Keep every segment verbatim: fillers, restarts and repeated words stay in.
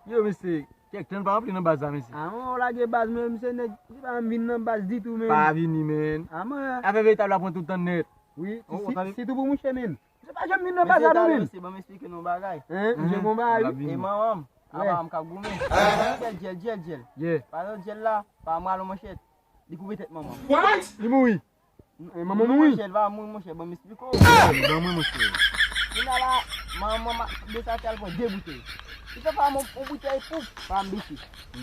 Yo, mesye, kèk tan pa ranpli nan baz la, mesye. A, mwen, w lage baz, men, misye nèg, se pa m vin nan baz ditou, men. Pa vini, men. A, mwen. Afè veritab la pran tout tan nèt. Wi, si, sitou pou mouche, men. Misye pa janm vin nan baz la, non, men. Mesye, ban m esplike nou bagay. Hein, misye gon bagay, wi. E manman m, a pa m k ap goumen. Dyèl, dyèl, dyèl, dyèl. Yeah. Pa nan dyèl la, pa m rale yon manchèt. Li koupe tèt manman m. What? Li mouri. Manman mouri. Monchè, l pa mouri, monchè, ban m esplike w. Ban mwen, monchè. Kounye a la, manman m ap desann al pran de boutèy. Li fè pa m yon boutèy, poup, pa m bese.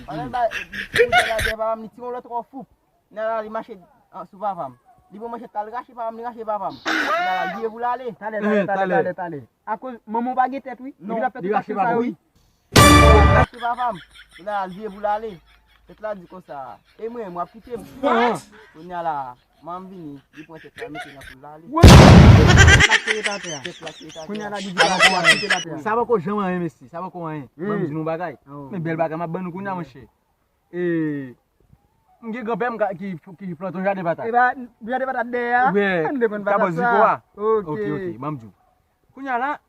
Pandan l bay boutèy la dèyè papa m, li tire yon lòt wòf, poup. Kounye a la, li mache sou papa m. Li pran manchèt la, li rache papa m, li rache papa m. Kounye a la, li vire pou l ale. Talè, talè, talè, talè, talè. Akoz manman w pa gen tèt, wi. Non. Li rache papa m, wi. Li rache papa m. Kounye a la, l vire pou l ale. Tèt la di konsa, e mwen, w ap kite m. Kounye a la, manman m vini, li pran tèt la, mete nan kou l la, li. Tèt la ap tonbe atè a. Tèt la tonbe atè a. Kounye a la, li di, "Papa, w ap kite l atè a." Sa poko janm anyen, mesye. Sa poko anyen. Ban m di nou bagay. Men bèl bagay m ap ban nou kounye a, monchè. E, m gen granpè m ka, ki, ki plante yon jaden patat. E pa, jaden patat dèyè a? Wi, ann defann patat sa. Kabòz Ziko a. Ok. Ok, ok, ban m di w. Kounye a la,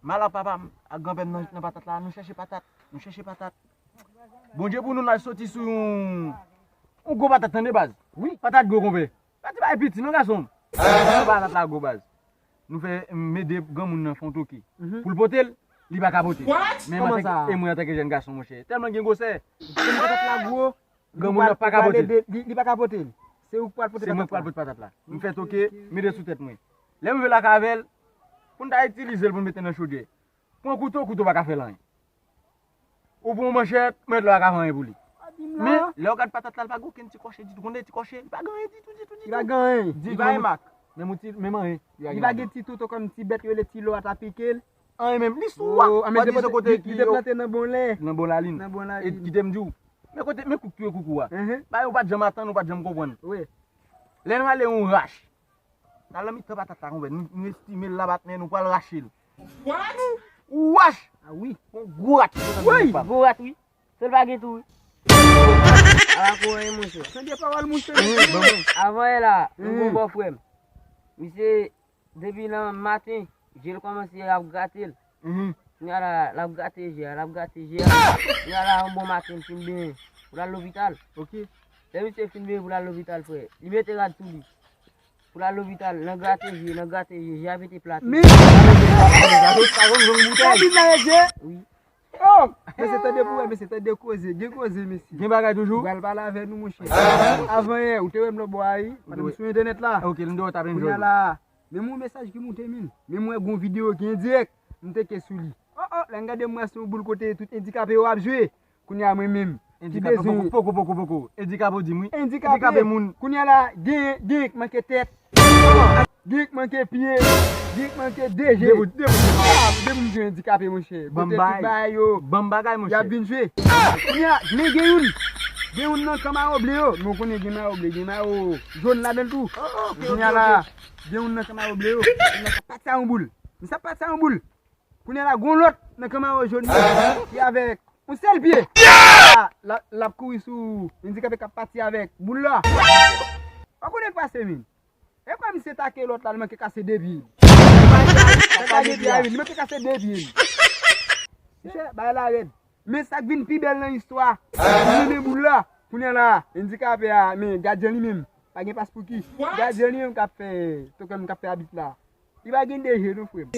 m al ak papa m, ak granpè m nan, nan patat la, nou chèche patat, nou chèche patat. Bondye pou nou, n al soti sou yon, yon gwo patat, tande baz. Wi. Patat gwo, konpè. Patat pa piti, non, gason. Patat la gwo, baz. Nou fè, m ede granmoun nan fè yon toke. Pou l pote l, li pa ka pote l. Men m antanke, e mwen antanke jèn gason, monchè. Tèlman gen gwosè. Patat la gwo, granmoun nan pa ka pote l. Li, li pa ka pote l. Se ou k pral pote patat la. Se mwen k pral pote patat la. M fè toke, mete sou tèt mwen. Lè m rive lakay avè l, pou n ta itilize l pou n mete nan chodyè. Pran kouto, kouto pa ka fè l anyen. Ou pran manchèt, manchèt la pa ka fè anyen pou li. Men, lè w gad patat la, li pa gen okenn ti kòche ditou. Konn ti kòche, li pa gen anyen ditou, ditou, ditou. Li pa gen anyen. Li pa gen mak. Menm yon ti, menm anyen. Li pa gen ti toto kòm ti bèt yo rele ti lò a ta pike l. Anyen menm. Li sou a. Li te plante nan bon lè. Nan bon lalin. Nan bon lalin. E kite m di w. Men kote, men kou k touye koukou a. Bagay ou pa t janm atann, ou pa t janm konprann. Wi. Lè n rale yon rach, nan mitan patat la, konpè, nou, nou estime l la bat, men nou pral rache l. What? Ou wach! A wi. Yon gwo rat ki sot nan mitan. Gwo rat, wi. Sèl pa gen tou, wi. A la kou anyen, monchè. Tande pawòl, monchè. Avan yè la, yon bon bò frè m. Misye, depi nan maten, je l kòmanse ap grate l. Kounye a la, l ap grate je a, l ap grate je a. Kounye a la, yon bon maten, m fin benyen pou l al lopital. Ok. Lè misye fin benyen pou l al lopital, frè, li mete rad sou li. Pou l al lopital, nan grate je, nan grate je, je a pete plat. Men! Sa vin nan je? Wi. Oh! Mesye, tande pou wè, mesye, tande koze. Gen koze, mesye. Gen bagay toujou? Ou pral pale avè nou, monchè. Avan yè, ou te wè m lòtbò a, wi. Pandan m sou entènèt la. Ok, m te wè w t ap enjoy. Kounye a la, men m yon mesaj ki moute, men. Men m wè gon videyo ki endirèk. M teke sou li. Oh, oh, lè m gade m wè se yon boul kote tout andikape yo ap jwe. Kounye a mwen menm, ki bezwen poko, poko, poko, poko. Andikape w di m wi. Andikape moun. Kounye a la, gen, gen k manke tèt. Gen k manke pye. Gen k manke de je. De bout, de bout. Ah, depi m di andikape, monchè. Kote tout bagay yo. Ban m bagay, monchè. Y ap vin jwe. Kounye a, men gen youn. Gen youn nan kan mayo ble yo. Men w konnen gen mayo ble, gen mayo jòn ladan l tou. Kounye a la, gen youn nan kan mayo ble yo. Kounye a sa pati sa yon boul. Men sa pati sa yon boul. Kounye a la, gon lòt nan kan mayo jòn nan, ki avèk yon sèl pye. L ap, l ap kouri sou andikape k ap pati avèk boul la. Pa konnen k pase, men. E kwè misye take lòt la, li manke kase de pye l. Sa ka de pye a, li manke kase de pye l. Monchè, bagay la rèd. Men sa k vin pi bèl nan istwa, li mennen boul la. Kounye a la, andikape a, men gadyen li menm, pa gen pas pou ki. Gadyen li menm k ap fè, token k ap fè abit la. Li pa gen de je non, frè m.